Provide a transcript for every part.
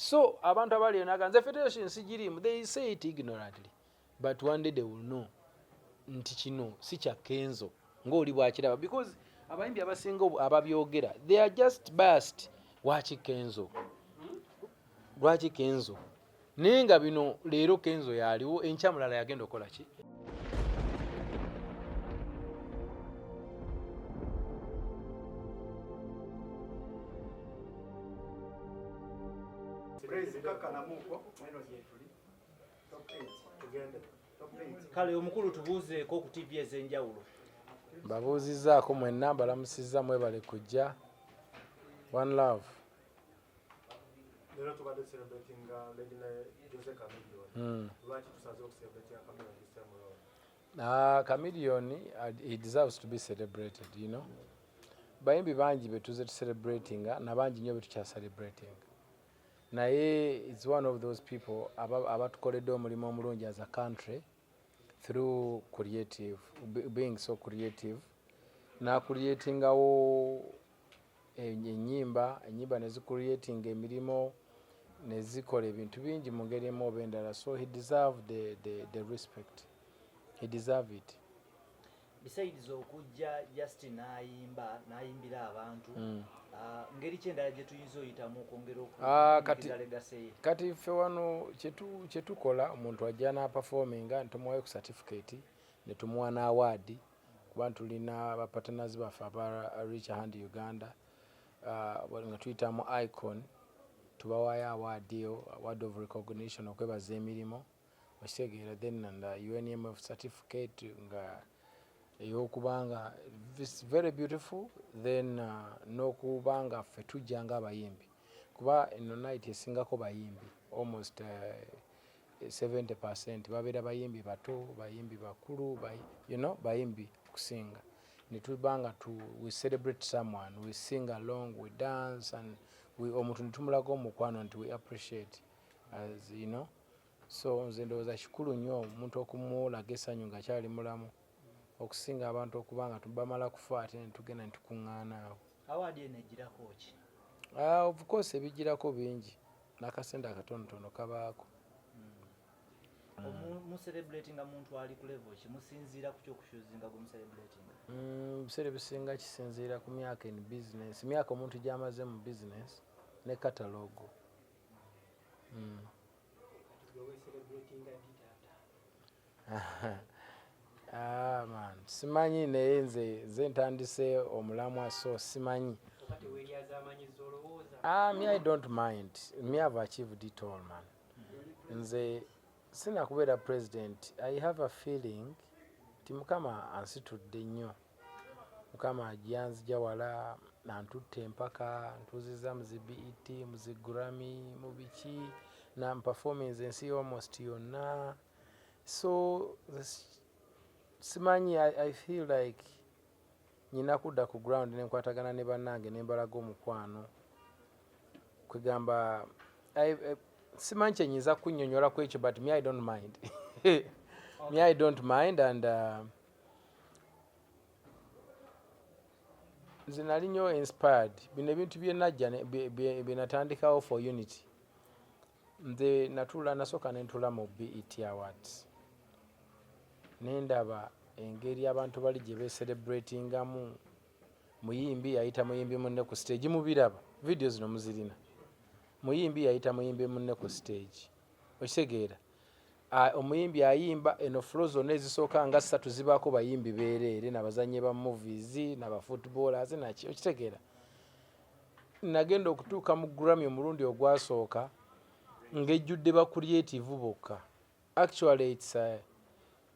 So abantu abali enaga nze federation sigirimu, they say it ignorantly, but one day they will know nti kino si kya Kenzo ng'oli bwakiraba, because abayimbi abasinga ababyogera, they are just biased. Lwaki Kenzo? Lwaki Kenzo? Naye nga bino leero Kenzo yaliwo, enkya mulala yagenda okukola ki? Kale omukulu, tubuuzeeko ku TV ez'enjawulo. Mbabuuzizzaako mwenna, mbalamusizza, mwebale kujja. One love. Leero tubadde celebratinga Lady ne Jose Chameleone. Lwaki tusaze okucelebratinga Chameleone this time around? Chameleone, he deserves to be celebrated. Bayimbi bangi betuze tucelebratinga, nabangi nnyo betukya celebrating, naye it's one of those people abatukoledde omulimu omulungi as a country through creative, being so creative, nacreatingawo enyimba nezicreatinga emirimu, nezikola ebintu bingi mu ngeri emu oba endala. So he deserve the respect, he deserve it. Besides okujja just n'ayimba, n'ayimbira abantu, ngeri ki endala gye tuyinza oyitamu okwongera okuyiza legacy ye? Kati ffe wano kyetukola, omuntu ajja n'aperforminga, ntumuwayo ku certificate, ne tumuwa n'award, kuba tulina bapartners baffe aba Reach a Hand Uganda, nga tuyita mu Icon, tubawayo award eyo, award of recognition, okwebaza emirimu, okitegeera? Then and UNMF certificate nga ey'okubanga it's very beautiful. Then n'okubanga ffe tujja ng'abayimbi, kuba eno night esingako bayimbi, almost 70% babeera bayimbi bato, bayimbi bakulu, bayimbi kusinga. Ne tuba nga we celebrate someone, we sing along, we dance and omuntu netumulaga omukwano nti we appreciate, as you know. So nze ndowooza kikulu nnyo omuntu okumulaga essanyu ng'akyali mulamu, okusinga abantu okuba nga bamala kufa ate netugenda netukuŋŋaana awo. Award eno egirako ki? Of course ebigirako bingi, n'akasente akatonotono kabaako. Mucelebratinga muntu ali ku level ki? Musinziira ku kyokuchoosinga gwe mucelebratinga? Ebiseera ebisinga kisinziira ku myaka in business, myaka omuntu gy'amaze mu business ne catalogue. Gwe celebratinga ddi, taata? Ah, man, simanyi, naye nze ntandise omulamwa, so simanyi. Oba teweeryazamanyiza olowooza? Ah, me, I don't mind. Me, have achieved it all, man. Nze sinakubeera president. I have a feeling nti Mukama ansitudde nnyo. Mukama ajjanzija wala, antutte empaka, ntuuzizza mu zi BET, mu zi Grammy, mu biki, na performance ensi almost yonna. So nze simanyi, I feel like nyina kudda ku ground nenkwatagana ne bannange nembalaga omukwano. Kwegamba simanyi kyenyinza kunnyonnyola ku ekyo, but me, I don't mind. Me, I don't mind. And nze nali nnyo inspired bino ebintu byenajja bye natandikawo for unity. Nze natuula, nasooka nentula mu BET Awards, nendaba engeri abantu bali gye becelebratingamu. Muyimbi yayita muyimbi munne ku stage, mubiraba, video zino muzirina. Muyimbi yayita muyimbi munne ku stage, okitegeera? Omuyimbi ayimba eno, floor zonna ezisooka nga ssatu zibaako bayimbi beereere, nabazannyi ba movies, nabafootballers, naki, okitegeera? Nagenda okutuuka mu Grammy omulundi ogwasooka, ng'ejjudde ba creative bokka. Actually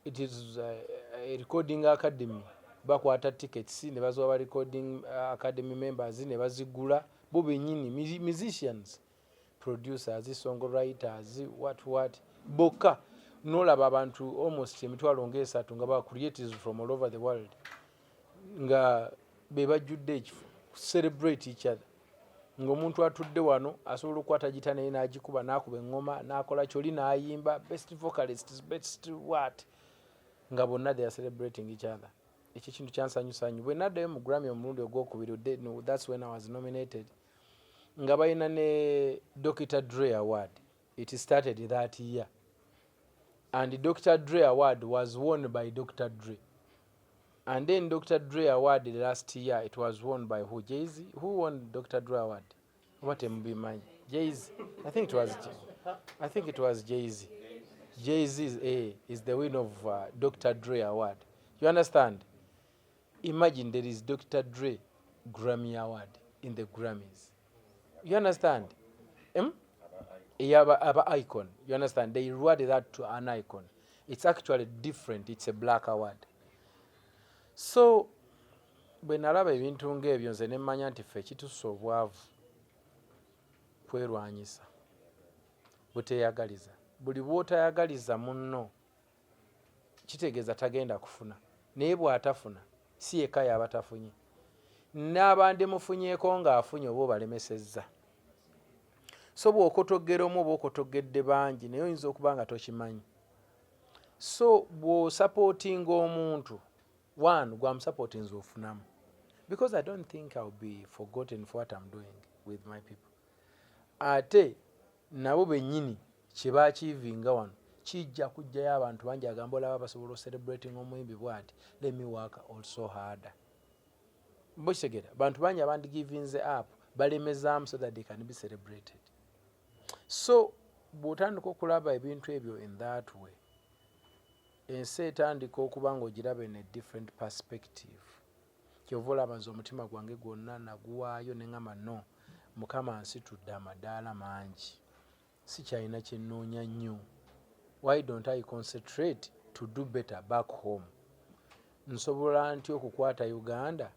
it is a recording academy. Bakwata tickets ne baziwa ba recording academy members, ne bazigula bo bennyini, musicians, producers, songwriters, what what, bokka. Nolaba abantu almost 300,000 nga ba creatives from all over the world nga be bajjudde ekifo celebrate each other, ng'omuntu atudde wano asobola okukwata gita naye n'agikuba, n'akuba eŋŋoma, n'akola kyoli, n'ayimba, best vocalist, best what, nga bonna they are celebrating each other. Ekyo kintu kyansanyusa nnyo. Bwe naddayo mu Grammy omulundi ogwokubiri, no, that's when I was nominated. Nga balina ne Dr Dre Award. It started that year, and Dr Dre Award was won by Dr Dre. And then Dr Dre Award last year, it was won by who? Jay-Z? Who won Dr Dre Award? Oba temubimanyi? Jay-Z. I think it was Jay-Z. Jay-Z is the winner of Dr Dre Award. You understand? Imagine, there is Dr Dre Grammy Award in the Grammys. You understand? Aba, aba icon. You understand? They reward that to an icon. It's actually different. It's a black award. So bwe nalaba ebintu ng'ebyo, nze ne mmanya nti ffe ekitussa obwavu kwerwanyisa, buteeyagaliza. Buli bw'otayagaliza munno, kitegeeza tagenda kufuna. Naye bw'atafuna, si yekka yaba tafunye, n'abandi mufunyeeko ng'afunye oba obalemesezza. So bw'okotogera omu, oba okotogedde bangi, naye oyinza okuba nga tokimanyi. So bw'osupportinga omuntu one, gwamusupportinze, ofunamu, because I don't think I'll be forgotten for what I'm doing with my people. Ate nabo bennyini kyebakiivinga wano kijja kujjayo abantu bangi. Agamba, olaba basobola ocelebrating omuyimbi bwati, let me work also harder. Bokitegeera, bantu bangi abandigivinze up balemezaamu so that they can be celebrated. So bw'otandika okulaba ebintu ebyo in that way, ensi etandika okuba nga ogiraba in a different perspective. Kyova olaba nze omutima gwange gwonna naguwaayo, neŋŋamba, no, Mukama nsitudde amadaala mangi, sikyalina kyenoonya nnyo. Why don't I concentrate to do better back home? Nsobola ntya okukwata Uganda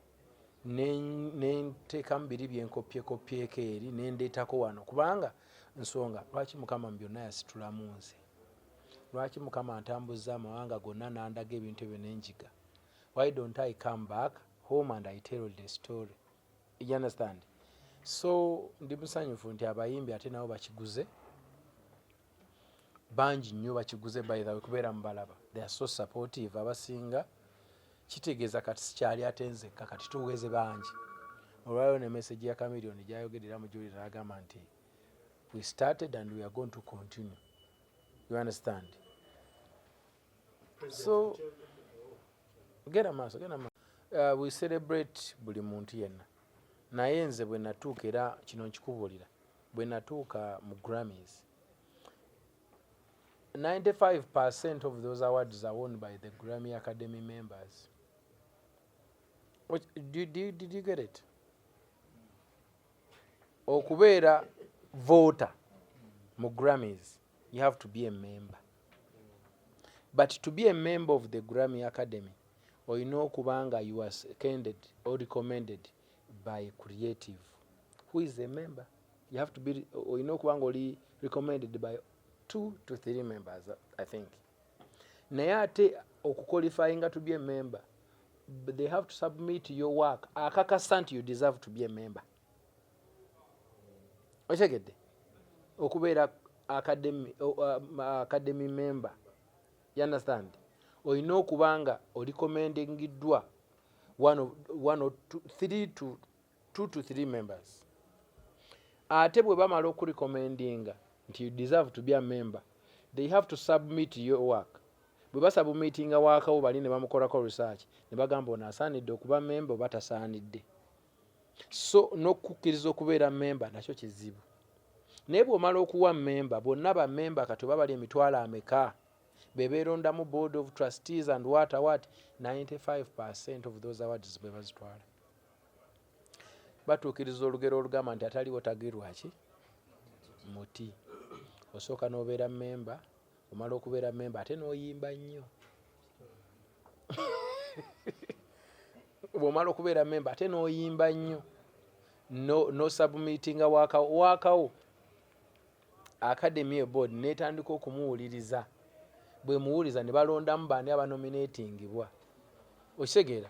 nenteekamu biri byenkopyekopyeko eri nendeetako wano? Kubanga nsonga lwaki Mukama mu byonna yasitulamu nze, lwaki Mukama ntambuza amawanga gonna nandaga ebintu ebyo nenjiga. Why don't I come back home and I tell the story? You understand? So ndi musanyufu nti abayimbi ate nabo bakiguze, bangi nnyo bakiguze. By the way, kubeera mubalaba, they are so supportive abasinga. Kitegeeza kati sikyali ate nzekka, kati tuweze bangi. Olwaliro ne message ya Chameleone gyayogedera mujulira, agamba nti we started and we are going to continue. You understand? So genda maaso, genda maaso. We celebrate buli muntu yenna, naye nze bwe natuuka, era kino nkikubuulira, bwe natuuka mu Grammys, 95% of those awards are won by the Grammy Academy members. Did you get it? Okubeera voter mu Grammys, you have to be a member. But to be a member of the Grammy Academy, olina okuba nga you are seconded or recommended by creative who is a member. You have to be, olina okuba nga oli recommended by two to three members, I think. Naye ate okuqualifyinga to be a member, they have to submit your work akakasa nti you deserve to be a member. Okitegedde? Okubeera academy member, you understand, olina okuba nga orecommendingiddwa one or two, three to two to three members. Ate bwe bamala okurecommendinga nti you deserve to be a member, they have to submit your work. Bwe basubmitinga work wo, bali ne bamukolako research ne bagamba ono asaanidde okuba member oba tasaanidde. So n'okukkiriza okubeera member nakyo kizibu. Naye bw'omala okuwa member, bonna bamemba kati oba bali emitwalo ameka be beerondamu board of trustees and what, 95% of those awards bwe bazitwala. Batuukiriza olugero olugamba nti ataliwo tagirwa ki muti. Osooka n'obeera memba, omala okubeera memba ate n'oyimba nnyo. Bw'omala okubeera memba ate n'oyimba nnyo, no submitinga work wo, academy board netandika okumuwuliriza. Bwe muwuliriza ne balondamu baani abanominatingibwa. Okitegeera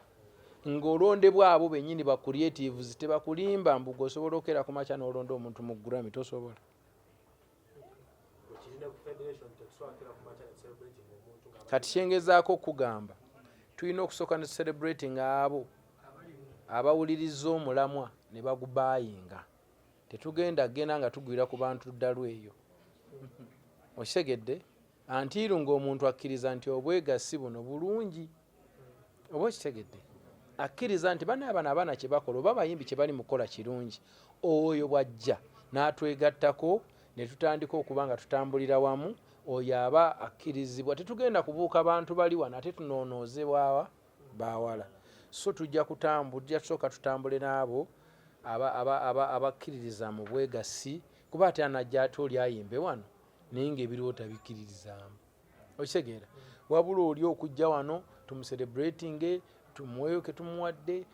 ng'olondebwa abo bennyini ba creatives? Tebakulimba mbuga osobola okera ku makya n'olonda omuntu mu Grammy, tosobola. Kirina ku federation, tetusobola ku makya ne celebrating omuntu nga Kati kyengezaako okugamba, tulina okusooka ne celebrating abo abawuliriza omulamwa ne bagubayinga. Tetugenda genda nga tugwira ku bantu ddalu eyo, okitegedde? Until ng'omuntu akkiriza nti obwegassi buno bulungi, oba okitegedde, akkiriza nti bana bano abaana kye bakola oba abayimbi kye bali mukola kirungi, oyo bw'ajja n'atwegattako ne tutandika okuba nga tutambulira wamu, oyo aba akkirizibwa. Tetugenda kubuuka bantu bali wano ate tunoonooze bwawa bawala. So tujja kutambula, tusooka tutambule n'abo abakkiririza mu bwegassi, kuba ate anajja ate oli ayimbe wano naye ng'ebiriwo tabikkiririzaamu, okitegeera? Wabula oli okujja wano tumucelebratinge, tumuweeyo ke tumuwadde,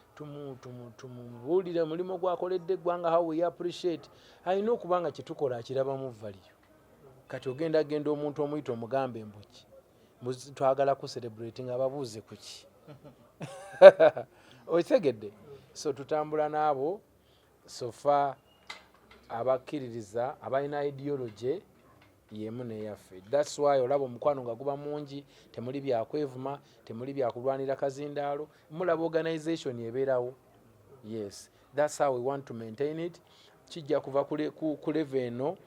tumubuulire omulimu gwakoledde eggwanga, how we appreciate. Alina okuba nga kyetukola akirabamu value. Kati ogenda genda omuntu omuyita omugambe mbuki twagala ku celebrating, ababuuze kuki, okitegedde? So tutambula n'abo so far abakkiririza, abalina ideology yemu neyaffe. That's why olaba omukwano nga guba mungi, temuli byakwevuma, temuli byakulwanira kazindaalo, mulaba organization ebeerawo. Yes, that's how we want to maintain it. Kijja kuva ku level eno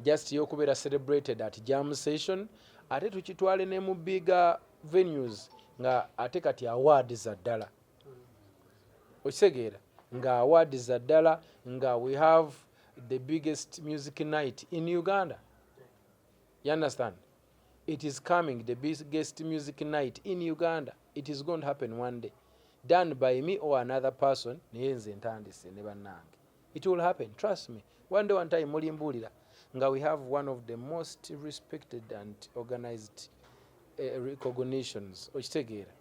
just yokubeera celebrated at jam session, ate tukitwale ne mu bigger venues, nga ate kati award za ddala, okitegeera, nga award za ddala, nga we have the biggest music night in Uganda. You understand? It is coming, the biggest music night in Uganda. It is going to happen one day, done by me or another person, naye nze ntandise ne bannange. It will happen, trust me, one day, one time mulimbuulira nga we have one of the most respected and organized recognitions, okitegeera?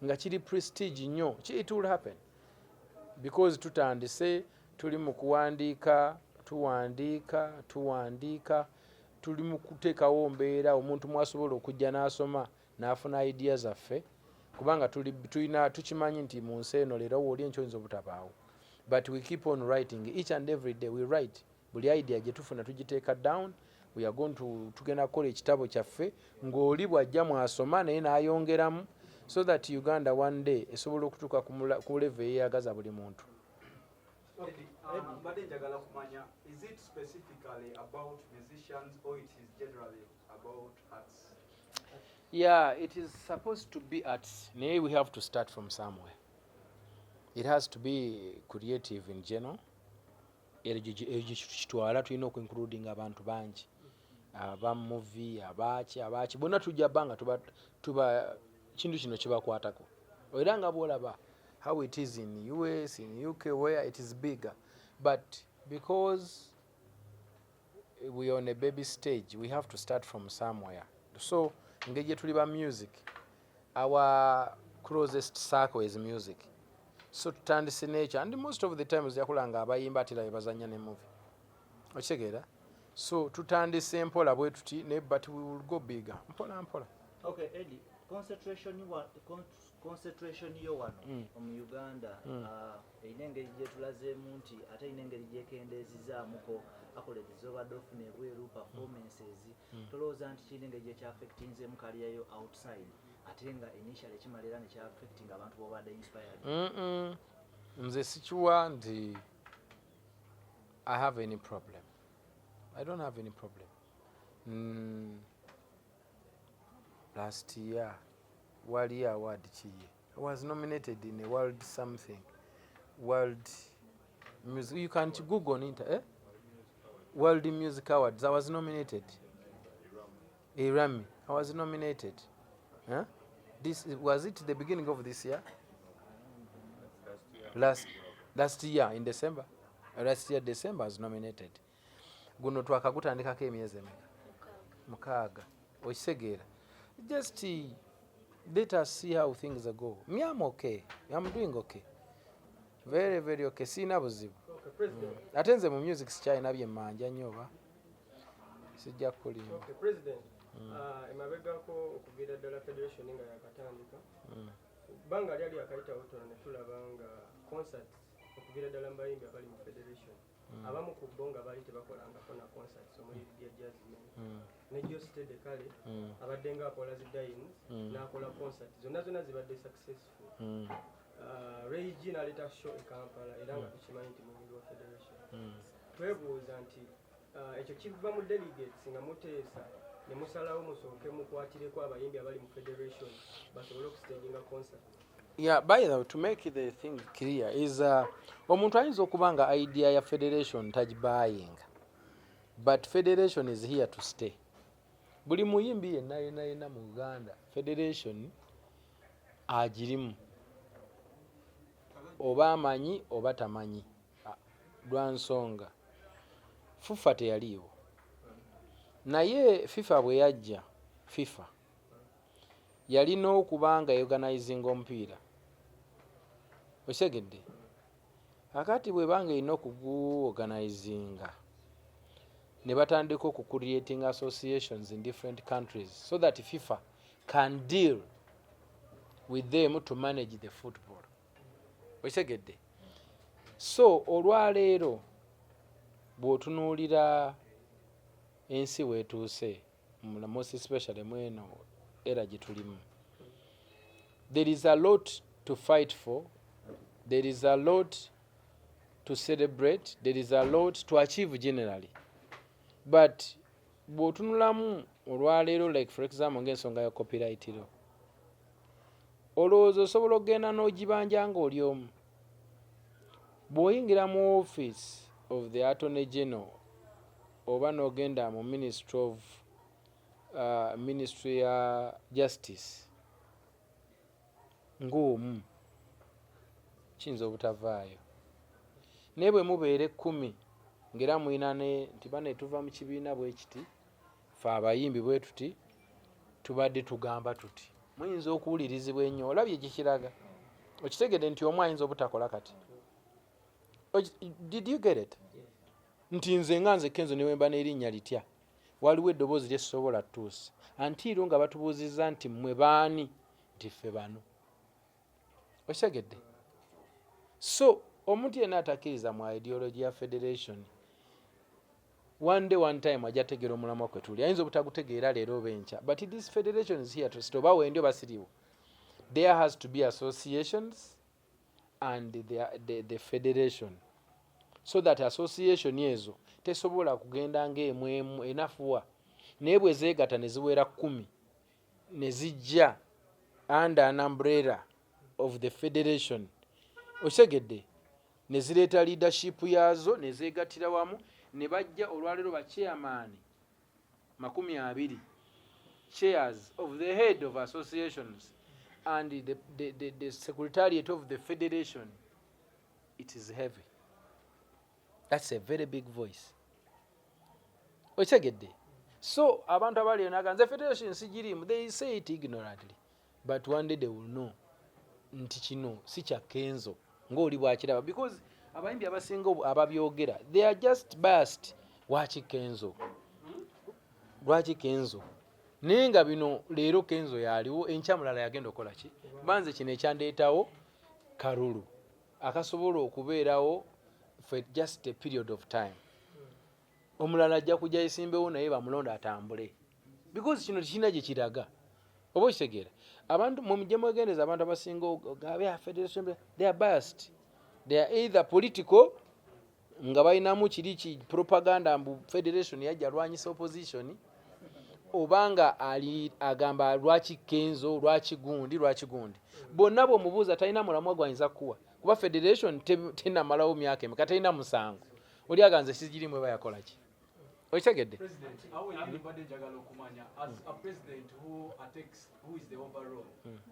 Nga kiri prestige nnyo. It will happen because tutandise, tuli mu kuwandiika, tuwandiika, tuwandiika, tuli mu kuteekawo mbeera omuntu mwasobola okujja n'asoma n'afuna idea zaffe, kubanga tulina tukimanyi nti mu nsi eno leero wooli, enkya oyinza obutabaawo, but we keep on writing each and every day. We write buli idea gye tufuna, tugiteeka down. We are going to, tugenda kukola ekitabo kyaffe ng'oli bw'ajja mwasoma naye n'ayongeramu, so that Uganda one day esobola okutuuka ku level eyeyagaza buli muntu. Mbadde njagala kumanya, is it specifically about musicians or it is generally about arts? Yeah, it is supposed to be arts, naye we have to start from somewhere. It has to be creative in general. Eyo gye tukitwala, tulina okuincluding abantu bangi, aba movie, abaki, abaki, bonna tujja bba nga tuba kintu kino kibakwatako. Era nga bwolaba how it is in US, in UK, where it is bigger, but because we are on a baby stage, we have to start from somewhere. So engeri gye tuli ba music, our closest circle is music, so tutandise n'ekyo. And most of the times yakula nga abayimba atera bebazanya ne movie, okitegeera? So tutandise mpola bwe tuti ne, but we will go bigger, mpola mpola. Okay, Eddie, concentration yo wano mu Uganda erina engeri gyetulazeemu nti ate erina engeri gyekendeezizaamuko accolades zobadde ofuna ebweru, performances. Tolowooza nti kirina engeri gyekyaffectinzeemu career yo outside, ate nga initially kimala era nekyaffecting abantu bobadde inspired? Nze sikiwa nti I have any problem. I don't have any problem. Last year wali award kiye, I was nominated in a world something, world music, you can google on inter, eh? World Music Awards, I was nominated. A Grammy, I was nominated, huh? This was it, the beginning of this year, last year in December. Last year December I was nominated. Guno twakagutandikako emyezi emeka? 6, okitegeera? Just let us see how things go. Me, I'm okay, I'm doing okay, very very okay, siina buzibu. Okay, President. Ate nze mu music sikyalina byemmanja nnyo, oba sijja kukulimba. Okay, President. Emabegako okuviira ddala federation nga yakatandika, bbanga lyali akayitawo tono ne tulaba nga concerts okuviira ddala mu bayimbi abali mu federation, abamu ku bo nga baali tebakolangako na concerts, omuli Lydia Jasmine ne Geosteady, kale abadde nga akola zi dines n'akola concert zonna zonna zibadde successful. Ray G n'aleeta show e Kampala, era nga tukimanyi nti muyimbi wa federation. Twebuuza nti ekyo kiva mu delegates nga muteesa ne musalawo musooke mukwatireko abayimbi abali mu federation basobole okustaginga concert? Yeah, by the way, to make the thing clear is omuntu ayinza okuba nga idea ya federation tagibayinga, but federation is here to stay. Buli muyimbi yenna yenna yenna mu Uganda, federation agirimu, oba amanyi oba tamanyi. Lwa nsonga FUFA teyaliiwo, naye FIFA bwe yajja, FIFA yalina okuba nga organizing omupiira. Okitegedde? Akati bwebanga erina okuguorganizinga, ne batandika okucreating associations in different countries so that FIFA can deal with them to manage the football. Okitegedde? So olwaleero bw'otunuulira ensi weetuuse, most especially mweno era gye tulimu, there is a lot to fight for, there is a lot to celebrate, there is a lot to achieve generally. But bw'otunulamu olwaleero, like for example ng'ensonga ya copyright law, olowooza osobola okugenda n'ogibanja ng'oli omu? Bw'oyingira mu office of the Attorney General oba n'ogenda mu ministry of ministry ya justice ng'omu, kiyinza obutavaayo. Naye bwe mubeera 10 ng'era mulina ne nti bane tuva mu kibiina bwe kiti, fe abayimbi bwe tuti, tubadde tugamba tuti, muyinza okuwulirizibwa ennyo. Olabye gikiraga? Okitegedde nti omu ayinza obutakola kati? Did you get it? Nti nze nga nze Kenzo, ne wemba n'erinnya litya, waliwo eddoboozi lyesobola tuusa antiiro nga batubuuzizza nti mmwe baani, nti ffe bano. Okitegedde? So omuntu yenna atakkiriza mu ideology ya federation, one day, one time ajja tegeera omulamwa kwe tuli. Ayinza obutagutegeera leero oba enkya, but this federation is here to stay. Oba wendi oba siriwo, there has to be associations and the federation, so that association ezo tesobola kugenda ng'emu emu enafuwa, naye bwe zeegatta ne ziwera 10 ne zijja under an umbrella of the federation, okitegedde, ne zireeta leadership yaazo ne zeegattira wamu ne bajja. Olwaleero ba chairman 20, chairs of the head of associations and the secretariat of the federation, it is heavy. That's a very big voice. Okitegedde? So abantu abali enaga nze federation sigirimu, they say it ignorantly, but one day they will know nti kino si kya Kenzo ng'oli bwakiraba, because abayimbi abasinga ababyogera, they are just biased. Lwaki Kenzo? Lwaki Kenzo? Naye nga bino leero Kenzo yaliwo, enkya mulala yagenda okukola ki? Banze kino ekyandeetawo kalulu akasobola okubeerawo for just a period of time. Omulala ajja kujja yesimbewo naye bamulonda atambule, because kino tekirina gye kiraga. Oba okitegeera? Abantu mwe mwegendereza, abantu abasinga ogabe federation, they are biased. They are either political, nga balinamu kiri ki propaganda mbu federation yajja lwanyisa opposition, obanga ali agamba lwaki Kenzo, lwaki gundi, lwaki gundi. Bonna bw'omubuuza talina mulamwa gwayinza kuwa, kuba federation tenamalawo myaka emeka, talina musango. Oli aganze sigirimu eba yakola ki? Okitegedde? President, awo wenyini mbadde njagala okumanya, as a president who attacks, who is the overall,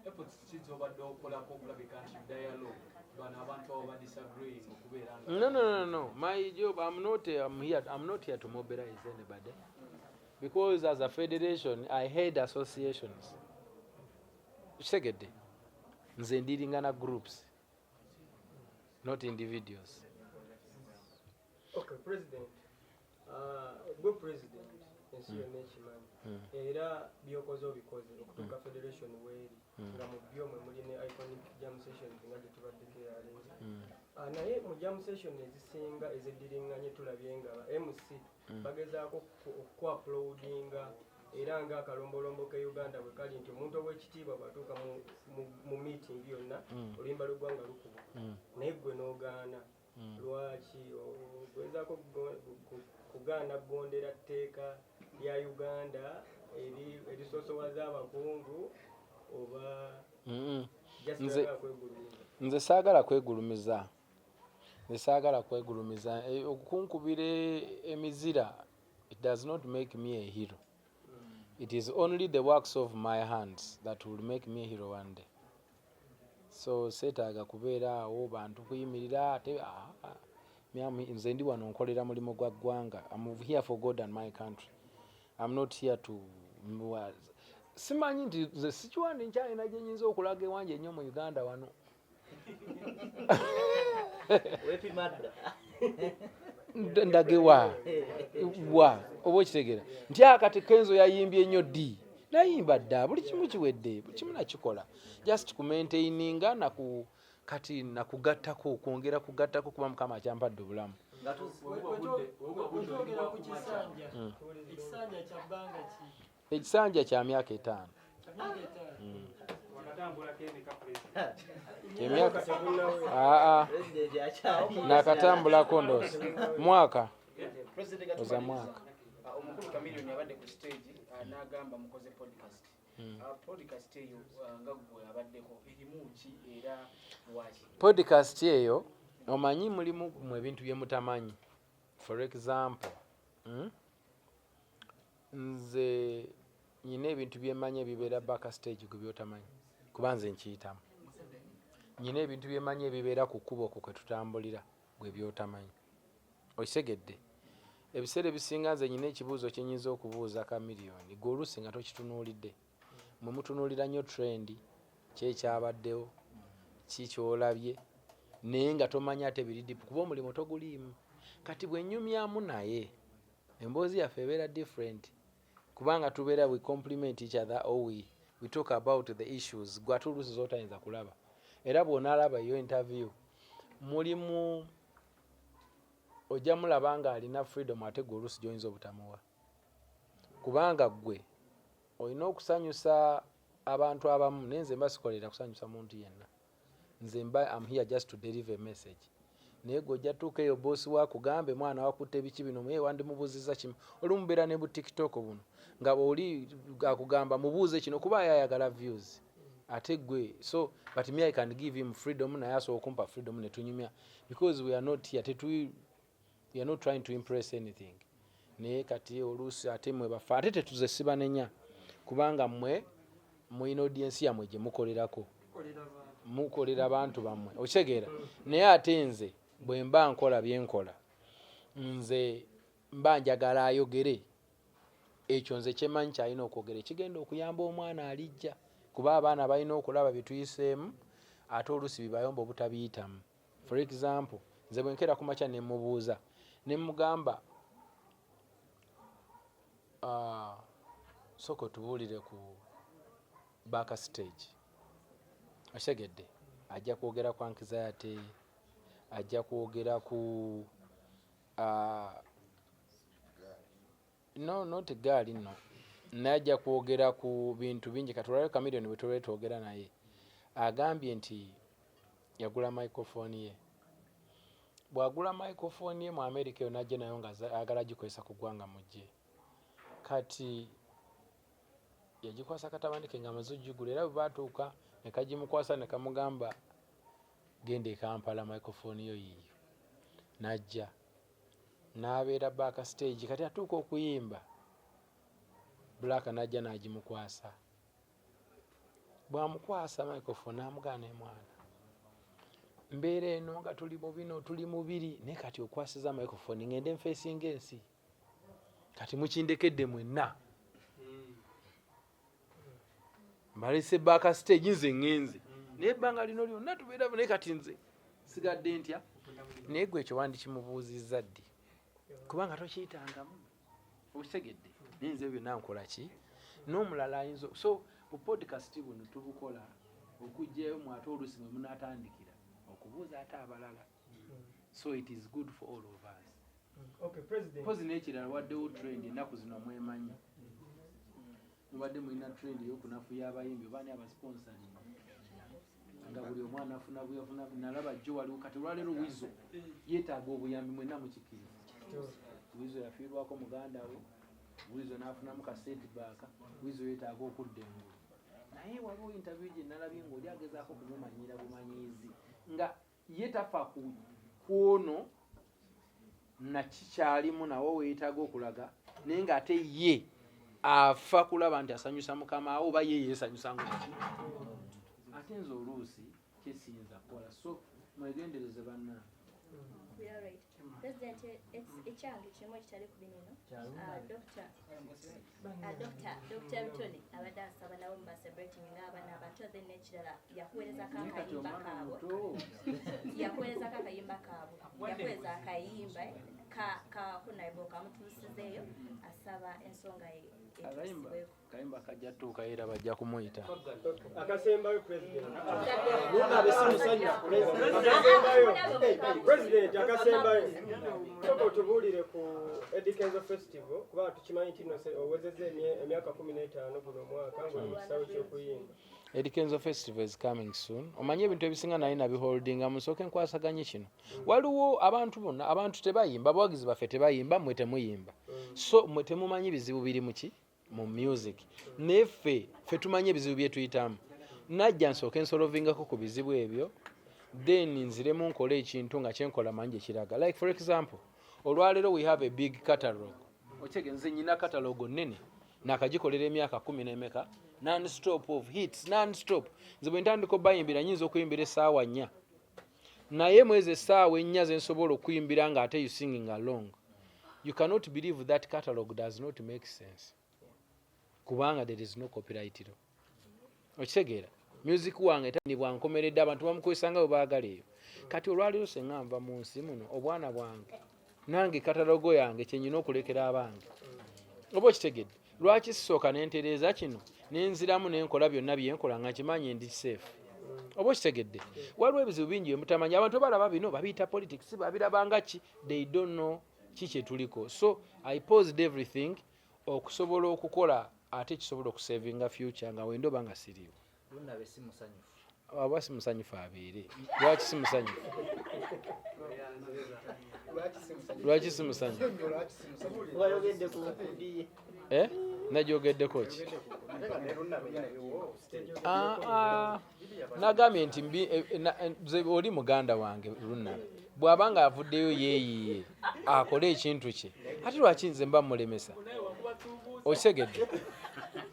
efforts ki z'obadde okolako okulabika nti dialogue bano abantu abo badisagreeing okubeera nga No, no, no, no. My job, I'm not, I'm here, I'm not here to mobilize anybody. Because as a federation, I head associations. Kitegedde? Nze ndealinga na groups, not individuals. Okay, president, gwe president, ensi yonna ekimanyi, era byokoze obikoze okutuuka federation weeri, nga mu byo mwe muli ne iconic jam sessions nga gye tubaddeko eyaleero. Naye mu jam session ezisinga ezeddiringanye tulabye nga ba MC bagezaako okuapplaudinga, era nga akalombolombo ke Uganda bwe kali nti omuntu ow'ekitiibwa bw'atuuka mu meeting yonna, oluyimba lw'eggwanga lukubwa, naye gwe n'ogaana. Lwaki ogezaako kugaana kugondera tteeka lya Uganda erisosowaza abakungu oba just oyagala kwegulumiza? Nze saagala kwegulumiza, nze saagala kwegulumiza. Okunkubira emizira, it does not make me a hero. It is only the works of my hands that will make me a hero one day. So seetaaga kubeera awo bantu kuyimirira ate nze ndi wano nkolera mulimu gwa ggwanga. I'm here for God and my country. I'm not here to, simanyi nti nze sikiwandi nkyalina gye nyinza okulaga ewange ennyo mu Uganda wano. Weepima dda. Ndage wa wa oba okitegeera nti akati Kenzo yayimbye nnyo ddi? Nayimba dda, buli kimu kiwedde, buli kimu nakikola, just kumaintaininga naku kati nakugattako, kwongera kugattako, kuba Mukama akyampadde obulamu. Nga Wetwogera ku kisanja, ekisanja kya bbanga ki? Ekisanja kya myaka 5. Kya myaka 5. Wakatambulako emeka, President? Emyaka, aa. President akyali. Nakatambulako ndoozi mwaka. President, nga Oza tumaliriza, mwaka. Omukulu Chameleone abadde ku stage, n'agamba mukoze podcast. Podcast eyo, nga ggwe abaddeko, erimu ki era lwaki? Podcast eyo, omanyi mulimu mu ebintu bye mutamanyi. For example, Nze nyina ebintu byemmanyi ebibeera backstage gwe byotamanyi, kuba nze nkiyitamu. Nyina ebintu byemmanyi ebibeera ku kkubo okwo kwe tutambulira gwe byotamanyi, okitegedde? Ebiseera ebisinga nze nyina ekibuuzo kye nyinza okubuuza Chameleone, gwe oluusi nga tokitunuulidde. Mwe mutunuulira nnyo trend, ki ekyabaddewo, ki kyolabye, naye nga tomanyi ate biri deep, kuba omulimu toguliimu. Kati bwe nnyumyamu naye, emboozi yaffe ebeera different, kubanga tubeera we compliment each other or we talk about the issues gwe ate oluusi z'otayinza kulaba. Era bw'onaalaba eyo interview, mulimu ojja mulaba ng'alina freedom ate gwe oluusi gy'oyinza obutamuwa, kubanga ggwe olina okusanyusa abantu abamu, naye nze mba sikolera kusanyusa muntu yenna. Nze mba am here just to deliver a message, naye gwe ojja tuuka eyo boss wakugambe mwana wakutte biki bino, muye wandimubuuzizza kimu. Olumu mubeera ne bu TikTok buno nga oli akugamba mubuuze kino kuba ayayagala views, ate gwe. So but me, I can give him freedom, naye asobola okumpa freedom ne tunyumya, because we are not here we are not trying to impress anything. Naye kati oluusi ate mwe bafa ate tetuze sibanenya, kubanga mmwe mulina audience yammwe gye mukolerako, mukolera abantu bammwe, okitegeera? Naye ate nze bwe mba nkola byenkola, nze mba njagala ayogere ekyo nze kyemmanyi kyalina okwogera, ekigenda okuyamba omwana alijja, kuba abaana balina okulaba bye tuyiseemu, ate oluusi bibayomba obutabiyitamu. For example, nze bwe nkeera ku makya ne mubuuza ne mugamba, "Sooka otubuulire ku backstage," okitegedde? Ajja kwogera ku anxiety, ajja kwogera ku no, not gaali nno, naye ajja kwogera ku bintu bingi. Kati olwaleero Chameleone bwe tubaire twogera naye, agambye nti yagula microphone ye. Bw'agula microphone ye mu America eyo, n'ajja nayo nga ayagala gikozesa ku ggwanga mujje. Kati yagikwasa katabani ke ng'amaze ogigula, era bwe baatuuka ne kagimukwasa ne kamugamba, "Genda e Kampala, microphone yo yiiyo." N'ajja n'abeera backstage. Kati atuuka okuyimba, Black n'ajja n'agimukwasa. Bw'amukwasa microphone, n'amugaana, "Mwana, mbeera eno nga tuli mu bino, tuli mu biri, naye kati okwasiza microphone ngende nfeesinga ensi. Kati mukindekedde mwenna, mbalese backstage, nze ŋŋenze, naye ebbanga lino lyonna tubeera, naye kati nze sigadde ntya?" Naye gwe ekyo wandikimubuuzizza ddi? Kubanga tokiyitangamu, okitegedde? Naye nze byonna nkola ki n'omulala ayinza. So bu podcast buno tubukola okugjayo mu ate oluusi mwe munaatandikira okubuuza ate abalala. So it is good for all of us. Okay, President. Mpozi n'ekirala, waddewo trend ennaku zino, mwemanyi mubadde mulina trend ey'okunafuya abayimbi oba ani abasponsoringa. Nga buli omwana afuna bweyafuna. Nalaba jjo waliwo, kati olwaleero Wizo yeetaaga obuyambi, mwenna mukikiriza. Wizo yafiirwako muganda we, Wizo n'afunamu ka setback, Wizo yeetaaga okudda engulu. Naye waliwo interview gye nalabye ng'oli agezaako kumumanyira bumanyiizi, nga ye tafa ku kwono nakikyalimu, nawe weetaaga okulaga, naye ng'ate ye afa kulaba nti asanyusa mukama we oba ye yeesanyusa ngaoki. Ate nze oluusi kyesiyinza kukola, so mwegendereze bannange. We are right. President, ekyange kimu ekitali ku binino. Dr. Bitone abadde asaba nabo muba celebrating ng'abaana abato, then n'ekirala yakuweerezako Naye kati akayimba omwana kaabwe. muto. Yakuweerezako akayimba kaabwe, yakuweereza akayimba ka honorable kamutuusizeeyo, asaba ensonga ye Akayimba etuusibweko. Kayimba kajja tuukayo era bajja kumuyita. Akasembayo, president. Lunabe si musanyufu. Akasembayo, president, akasembayo, soka otubuulire ku Eddy Kenzo Festival, kubanga tukimanyi nti no owezezza emyaka 15 guno omwaka ng'oli mu kisaawe ky'okuyimba. Eddy Kenzo Festival is coming soon. Omanyi ebintu ebisinga naye nabiholdinga, musooke nkwasaganye kino. Waliwo abantu bonna, abantu tebayimba, abawagizi baffe tebayimba, mmwe temuyimba, so mmwe temumanyi bizibu biri muki mu music. Naye ffe tumanyi ebizibu bye tuyitamu. Najja nsooke nsolvingako ku bizibu ebyo, then nziremu nkole ekintu nga kyenkola manyi gye kiraga. Like for example, olwaleero we have a big catalog. Okyege, nze nyina catalog nnene, nakagikolera emyaka kumi n'emeka, non-stop of hits, non-stop. Nze bwe ntandika obayimbira, nyinza okuyimbira essaawa 4, naye mwezi essaawa 4 zensobola okuyimbira nga ate you singing along. You cannot believe that catalog does not make sense, kubanga there is no copyright law. Okitegeera? Music wange bwankomeredde, abantu bamukozesa nga bwe baagala eyo. Kati olwaleero senga nva mu nsi muno, obwana bwange nange catalog yange kyenyina okulekera abange, oba okitegedde? Lwaki sisooka nentereeza kino, nenziramu nenkola byonna byenkola nga nkimanyi ndi safe? Oba okitegedde? Waliwo ebizibu bingi byemutamanyi. Abantu balaba bino babiyita politics, babirabanga ki, they don't know ki kyetuliko. So I paused everything okusobola okukola ate kisobola okusavinga future nga wendoba nga siriiwo. Lunabe si musanyufu. Aba si musanyufu abeere. Lwaki si musanyufu? Lwaki si musanyufu? Wayogedde ku nkundi ye. Eh? Najogeddeko ki? Ah, ah. Nagambye nti nze oli muganda wange Lunabe, bw'aba nga avuddeyo yeeyiye akole ekintu kye, ate lwaki nze mba mulemesa? Okitegedde?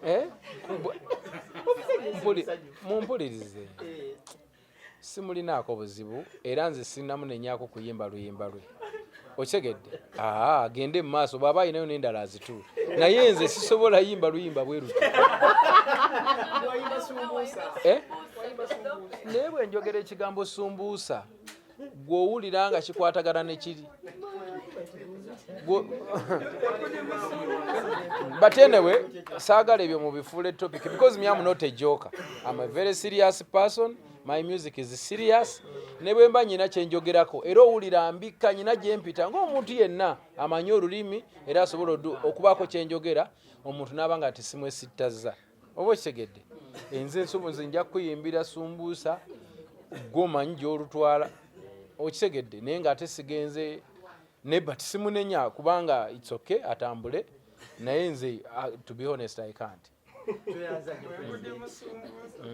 Eh? Mumpulirize, simulinaako buzibu, era nze sinamunenyaako kuyimba luyimba lwe. Okitegedde? Aa, agende mu maaso, bw'aba alinayo n'endala azituule, naye nze sisobola yimba luyimba bwe lutyo. Eh? Naye bwe njogera ekigambo sumbuusa, gw'owulira nga kikwatagana ne kiri. But anyway, saagala ebyo mubifuule topic, because me, am not a joker. I'm a very serious person. My music is serious. Ne bwe mba nyina kyenjogerako, era owulira mbikka nyina gyempita ng'omuntu yenna amanyi olulimi, era asobola okubaako kyenjogera, omuntu n'aba nga tesimwesittazza. Oba okitegedde? Enze nsobo, nze nja kukuyimbira sumbuusa, gwomanyi gy'olutwala. Okitegedde? Naye ng'ate sigenze ne, but simunenya kubanga it's okay, atambule. Naye nze, to be honest, I can't. Tweyanza nnyo, President.